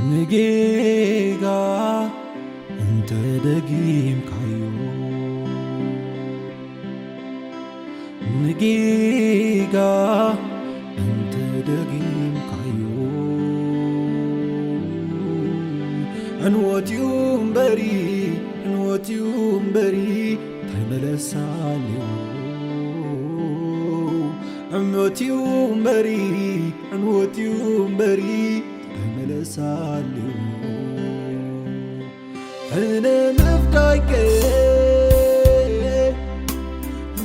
ንጌጋ እንተ ደጊምካዮ፣ ንጌጋ እንተ ደጊምካዮ፣ ዕንወት እዩ እምበሪ፣ ዕንወት እዩ እምበሪ፣ እንታይ መለሳ ኣለዎ? ዕንወት እዩ እምበሪ፣ ዕንወት እዩ እምበሪ፣ እንታይ መለሳ ኣለዎ? ሕነ ምፍዳይከ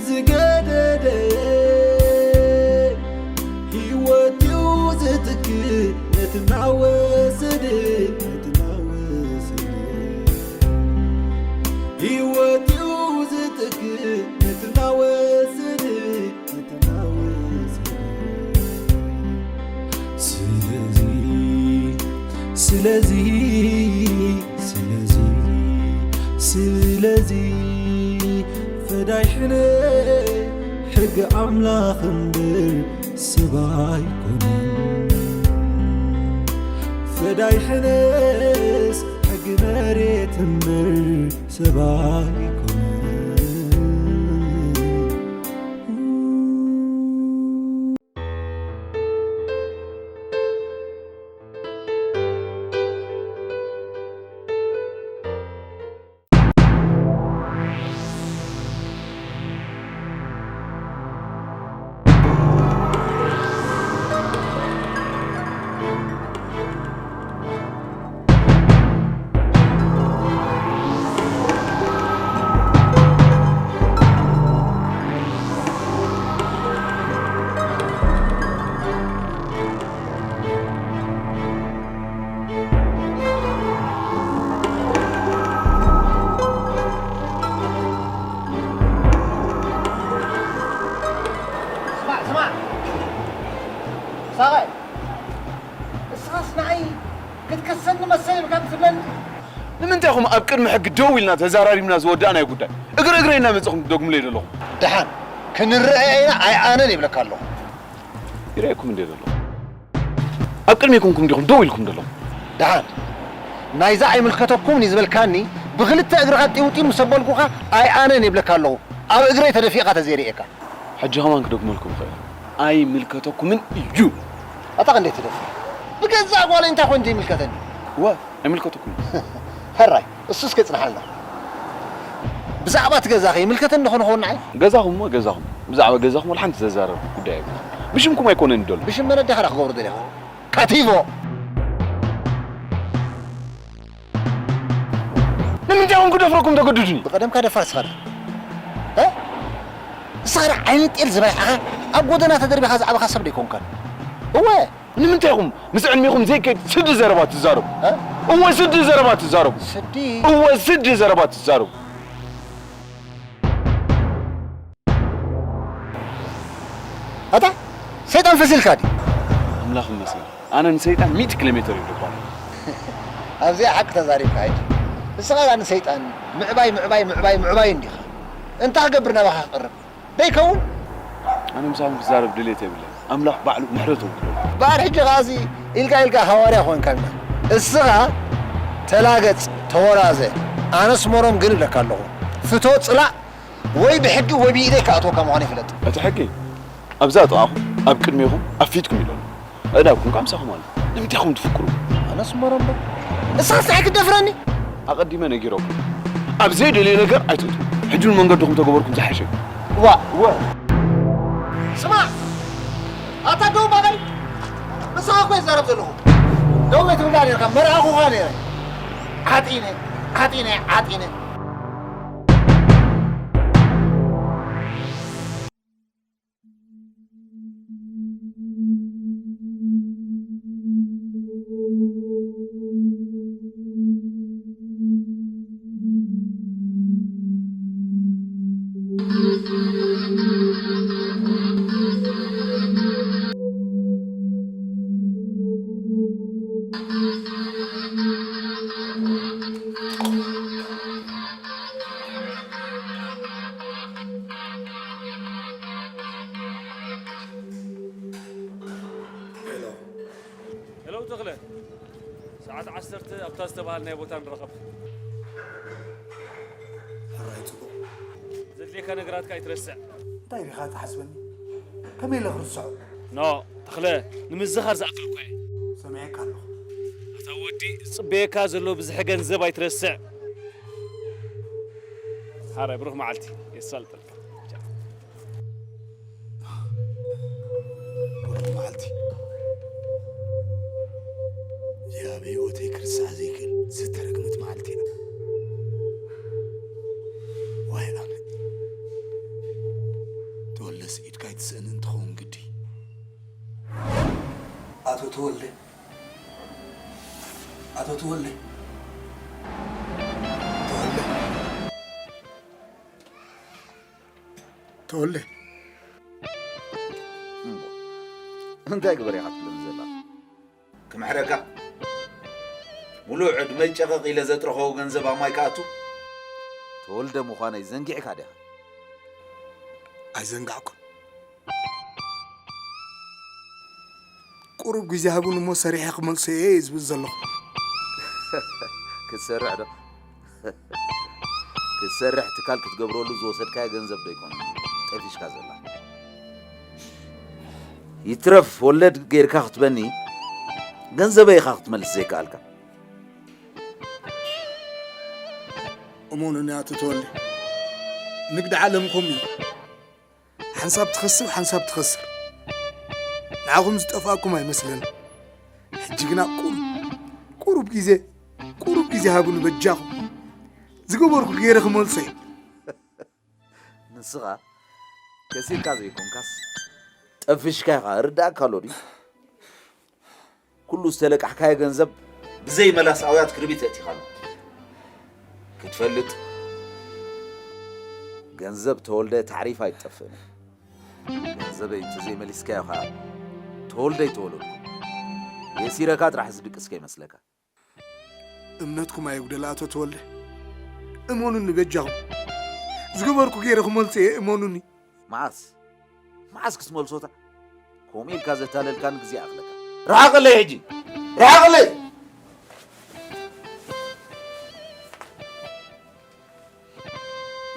ዝገደደ ህይወት እዩ ዝትክእ ነቲ እናወሰደ፣ ነቲ እናወሰደ። ህይወት እዩ ዝትክእ ነቲ እናወሰደ፣ ነቲ እናወሰደ። ስለዚ፣ ስለዚ፣ ስለዚ፣ ስለዚ፣ ፈዳይ ሕነ ሕጊ ኣምላኽ እምበር ሰብ ኣይኮነን። ፈዳይ ሕነስ ሕጊ መሬት እምበር ሰብ ኣይኮነን። ስማዕ፣ ስማዕ። ሳቐ፣ እስኻስ ንዓይ ክትከሰኒ መሰል ኢልካ ትብለኒ? ንምንታይ ኢኹም ኣብ ቅድሚ ሕጊ ደው ኢልና ተዛራሪብና ዝወዳእናዮ ጉዳይ እግሪ እግረይ እናመጻኹም ትደግሙለይ ዘለኹም? ደሓን ክንረኣይ ኢና፣ ኣይኣነን ይብለካ ኣለኹ። ይረኣየኩም እንደ ዘለኹ። ኣብ ቅድሚ ኮንኩም ዲኹም ደው ኢልኩም ዘለኹም? ደሓን ናይዛ ኣይምልከተኩምን እዩ ዝበልካኒ፣ ብኽልተ እግርኻ ጢውጢው ምስ ኣበልኩኻ ኣይኣነን ይብለካ ኣለኹ። ኣብ እግረይ ተደፊእካ ተዘይርእየካ። ሕጂ ከማን ክደግመልኩም ይኽእል። ኣይምልከተኩምን እዩ። ኣታ ክንደይ ትደፍር? ብገዛእ ጓለይ እንታይ ኮን ዘይምልከተኒ? እወ፣ ኣይምልከተኩምን። ሕራይ፣ እሱስ ከጽንሓልና። ብዛዕባ እቲ ገዛኸ ይምልከተኒ ዶ ኾን ንዓይ? ገዛኹም እሞ ገዛኹም። ብዛዕባ ገዛኹም ወላ ሓንቲ ዘዛረብ ጉዳይ ኣይኮነን። ብሽምኩም ኣይኮነን ይደሎ። ብሽም መን ኣዴኻ ዳ ክገብሮ ደሊኻ? ከቲፎ! ንምንታይ ኢኹም ክደፍረኩም ተገድዱኒ? ብቐደምካ ደፋር እስኻ ዳ። እ? እስኻ ዳ ዓይኒ ጤል ዝበልዓኻ፣ ኣብ ጎደና ተደርቢኻ ዝዓበኻ ሰብ ዶ ኣይኮንካን? እወ! ንምንታይ ኢኹም ምስ ዕድሜኹም ዘይከይድ ስዲ ዘረባ ትዛረቡ? እ? እወ ስዲ ዘረባ ትዛረቡ። ስዲ? እወ ስዲ ዘረባ ትዛረቡ። ኣታ ሰይጣን ፈሲልካ ድዩ? ኣምላኽ ይመስገን። ኣነ ንሰይጣን ሚእቲ ኪሎ ሜትር እዩ ደባሪ። ኣብዚኣ ሓቂ ተዛሪብካ ሕጂ። ንስኻ ዳ ንሰይጣን ምዕባይ፣ ምዕባይ፣ ምዕባይ፣ ምዕባይ እንዲኻ። እንታይ ክገብር ናባኻ ክቐርብ? ደይከውን? ኣነ ምሳኹም ክዛረብ ድሌት የብለይን። ኣምላኽ ባዕሉ ምሕረቱ ይውርደሉ። በዓል ሕጂ ኸኣሲ ኢልካ ኢልካ ሃዋርያ ኾንካልና። እስኻ ተላገጽ፣ ተወራዘ። ኣነስ መሮም ግን እብለካ ኣለኹ። ፍቶ ጽላእ ወይ ብሕጊ ወይ ብኢደይ ክኣትወካ ምዃኑ ይፍለጥ። እቲ ሕጊ ኣብዛ ጥቓኹም፣ ኣብ ቅድሜኹም፣ ኣብ ፊትኩም ይሎ ኣሎ። ኣእዳውኩም ከኣ ምሳኹም ኣሎ። ንምንታይ ኢኹም ትፍክሩ? ኣነስ መሮምቦ። እስኻስ እንታይ ክትደፍረኒ? ኣቐዲመ ነጊረኩም። ኣብ ዘይደልዮ ነገር ኣይትእትዉ። ሕጂ እውን መንገድኹም ተገበርኩም ዝሓሸ እዩ። ዋ፣ ወ-፣ ስማዕ! ኣታ ደው በል! ንስኻ እኮ ይዛረብ ዘለኹ። ደው ትብላ ነርካ፣ መርኣኹኻ ነይረ። ዓጢነ፣ ዓጢነ፣ ዓጢነ። ሄሎ። ሄሎ ተኽለ። ሰዓት ዓሰርተ ኣብታ ዝተባሃልናዮ ቦታ ንራኸብ። ሕራይ ጽቡቕ። ዘድልየካ ነገራት ከኣ ኣይትረስዕ። እንታይ ዲኻ ትሓስበኒ? ከመይ ኢለ ክርስዖ? ኖ፣ ተኽለ፣ ንምዝኻር ዝኣክል እኮ እየ። ሰሚዐካ ኣለኹ። ኣታ ወዲ፣ ዝጽበየካ ዘሎ ብዝሒ ገንዘብ ኣይትረስዕ። ሓራይ፣ ብሩኽ መዓልቲ። የሳልጠልካ። ብሩኽ መዓልቲ። እዚኣ ኣብ ህይወተይ ክርስዓ ዘይክእል ዝተረግመት መዓልቲ እያ። ዋይ ኣነ። ተወልደስ ኢድካ ኣይትስእንን ትኸውን ግዲ። ኣቶ ተወልደ። ኣቶ ተወልደ። ተወልደ። ተወልደ። እምቦ፣ እንታይ ግበር ኢኻ ትብለኒ ዘላ? ክምሕረካ፣ ሙሉእ ዕድመይ ጨቐቕ ኢለ ዘጥረኸዎ ገንዘብ ኣብ ማይ ክኣቱ? ተወልደ ምዃነይ ዘንጊዕካ ዲኻ? ኣይዘንጋዕኩን። ቁሩብ ግዜ ሃቡኒ እሞ ሰሪሐ ክመልሶ እየ ዝብል ዘለኹ። ክትሰርሕ ዶ? ክትሰርሕ ትካል ክትገብረሉ ዝወሰድካዮ ገንዘብ ዶ ኣይኮነን ጠፊሽካ ዘላ? ይትረፍ ወለድ ጌርካ ክትበኒ፣ ገንዘበይ ኢኻ ክትመልስ ዘይከኣልካ። እመኑኒ ኣቶ ተወልደ፣ ንግዲ ዓለምኩም እዩ። ሓንሳብ ትኸስብ፣ ሓንሳብ ትኸስር። ንዓኹም ዝጠፍኣኩም ኣይመስለኒ። ሕጂ ግና ቁሩብ፣ ቁሩብ ግዜ፣ ቁሩብ ግዜ ሃቡኒ በጃኹም። ዝገበርኩ ገይረ ክመልሶ እየ። ንስኻ ከሲርካ ዘይኮንካስ፣ ጠፊሽካ ኢኻ። ርዳእካ ኣሎ ድዩ? ኩሉ ዝተለቃሕካዮ ገንዘብ ብዘይ መላስ ኣውያት ክርቢት የእቲኻሉ። ክትፈልጥ፣ ገንዘብ ተወልደ ታዕሪፍ ኣይትጠፍእን። ገንዘበይ እንተዘይመሊስካዮ ኸኣ፣ ተወልደ ኣይተወለድኩን። የሲረካ ጥራሕ ዝድቅስ ከይመስለካ። እምነትኩም ኣየጉደል ኣቶ ተወልደ። እመኑኒ በጃኹም። ዝገበርኩ ገይረ ክመልሶ እየ፣ እመኑኒ። መዓስ? መዓስ ክትመልሶታ? ከምኡ ኢልካ ዘታለልካኒ ግዜ ይኣኽለካ። ርሓቐለይ ሕጂ! ርሓቐለይ!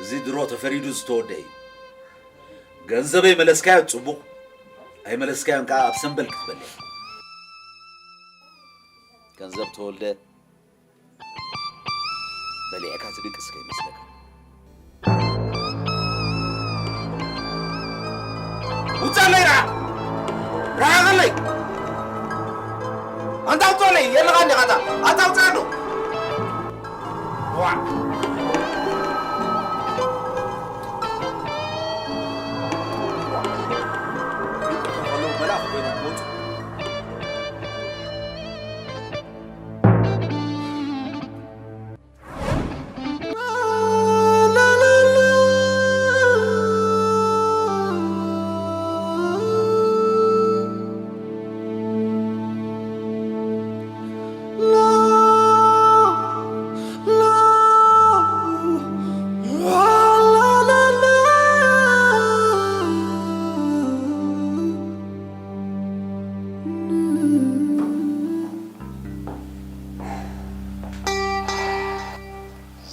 እዚ ድሮ ተፈሪዱ ዝተወደአ እዩ። ገንዘበይ መለስካዮ ጽቡቕ፣ ኣይመለስካዮን ከኣ ኣብ ሰምበል ክትበልዕ። ገንዘብ ተወልደ በሊዕካ ትድቅስ ከይመስለካ። ውጻለይ ርሓቕ! ርሓቐለይ! ኣንታ ውጻለይ! የለኻ እንዲኻ ኣታ! ኣታ ውጻ ዶ! ዋ! ከለዉ መልኣኽ ኮይኖም ክወጹ።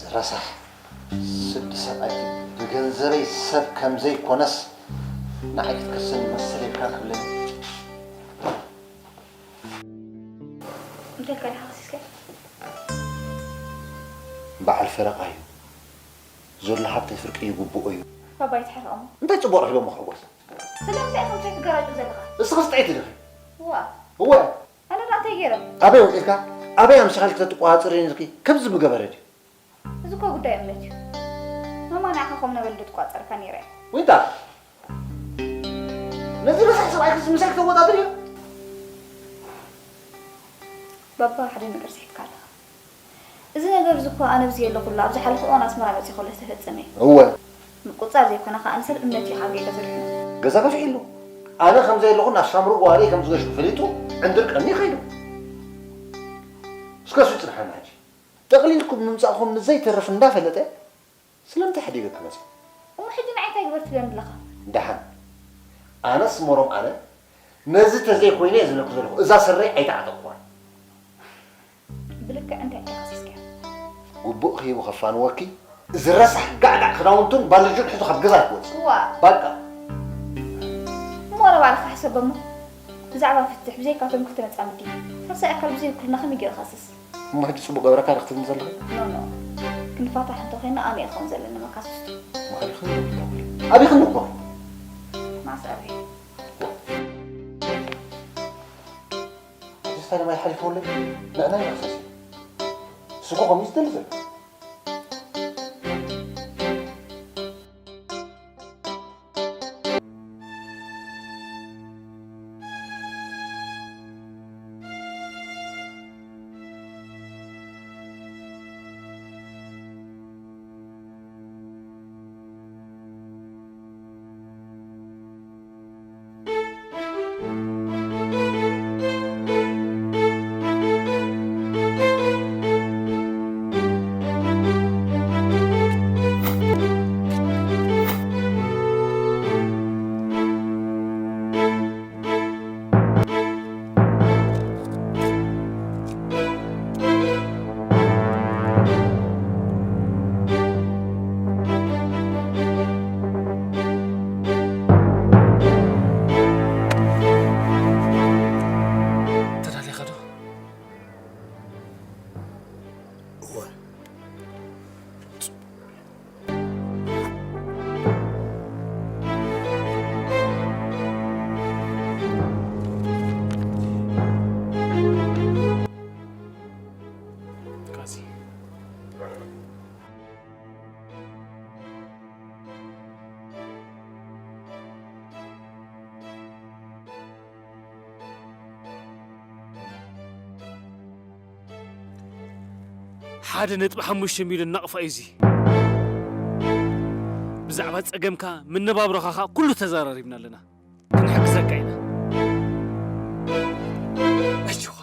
ዝረሳሕ ስዲ ሰብኣይ ብገንዘበይ ሰብ ከም ዘይኮነስ ንዓይ ክትከሰኒ መሰል የብልካን ክብለኒ። እንታይ ኢልካ ዲኻ ከሲስካዮ? በዓል ፈረቓ እዩ። ዘሎ ሃብተይ ፍርቂ ይግብኦ እዩ። ባባ ይትሕረቕ እሞ። እንታይ ጽቡቕ ረኺቦ እሞ ክሕጎስ? ስለምንታይ ኢኹም ዘይትገራጩ ዘለኻ? እስኺ ስጥዒት ኢኺ። ዋ። እወ። ኣነ ደኣ እንታይ ገይረ? ኣበይ ወጺእካ? ኣበይ ኣምሲኻ ልተትቆጻጸሪ ነይርኪ? ከምዚ ምገበረ ድዩ? እዚ እኮ ጉዳይ እምነት እዩ። ማማ ንዓኻ ከም ነበል ዶ ትቆጻጸረካ ነይራ እያ? ዊንታ! ነዚ ረሳሕ ሰብኣይ ክስ ምሳይ ክተወዳድር እዩ? ባባ ሓደ ነገር ስሒትካ ኣለኻ። እዚ ነገር እዚ እኮ ኣነ ኣብዚ የለኹሉ፣ ኣብ ዝሓለፈ እዋን ኣስመራ መጺእ ከሎ ዝተፈጸመ እዩ። እወ። ምቁጽጻር ዘይኮነ ከኣ ንሰብ እምነት እዩ ካብ ጌጋ ዘድሕኖ። ገዛ ገፊሕ ኣሎ። ኣነ ከም ዘየለኹ ናብ ሳምሪ ጓለይ ከም ዝገሹ ፈሊጡ ዕንድር ቀኒ ከይዱ። እስከ እሱ ይጽንሓና ሕጂ። ጠቕሊልኩም ምምጻእኹም ንዘይተርፍ እንዳፈለጠ ስለምንታይ ሓዲገ ክመጽእ? እሞ ሕጂ ንዓይ እንታይ ግበር ትብለኒ ኣለኻ? ደሓን። ኣነስ መሮም ኣነ ነዚ ተዘይኮይነ እየ ዝብለኩ ዘለኹ። እዛ ስረይ ኣይተዓጠቕኩዋን። ልክዕ እንታይ ኢኻ ከሲስካዮ? ግቡእ ክይቡ ከፋንወኪ፣ እዚ ረሳሕ ጋዕጋዕ ክዳውንቱን ባልጁን ሒዙ ካብ ገዛ ክወጽእ። ዋ። ባቃ። እሞ ኧረ ባዕልኻ ሕሰቦ እሞ። ብዛዕባ ፍትሕ ብዘይካቶም ክልተ መጻምዲ፣ ሳልሳይ ኣካል ብዘይውክልና ከመይ ገይሩ ክኸስስ? እሞ ሕጂ ጽቡቕ ገበረካ ዶ ክትብልኒ ዘለኺ? ኖ፣ ኖ። ክንፋታሕ እንተኾይና ኣነ እየ ክኸውን ዘለኒ መካሰስቱ። መኻሪ ኸይዱ ብታውሊ። ኣቢኽኒ እኮ። ማዕስ ኣበይ? ሕጂ ስታይ ማይ ሓሊፈውለይ? ንዕናይ መኽሰስ እዩ። እሱ እኮ ከምኡ እዩ ዝደሊ ዘሎ። ተዳሊኻ ዶ? እወ። ካዚ። ሓደ ነጥቢ ሓሙሽተ ሚልዮን ናቕፋ እዩ እዚ። ብዛዕባ ጸገምካ፣ መነባብሮኻ ኸኣ ኩሉ ተዘራሪብና ኣለና። ክንሕግዘካ ኢና። ኣጆኻ።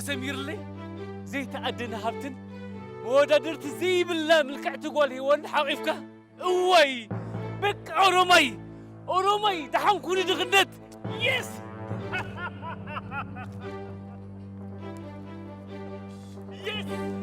ሰሚርለይ ዘይተኣደነ ሃብትን መወዳድርቲ ዘይብላ ምልክዕቲ ጓል ሄዋን ሓቒፍካ። እዋይ በቃ ኦሮማይ ኦሮማይ ደሓን ኩኒ ድኽነት። Yes! Yes!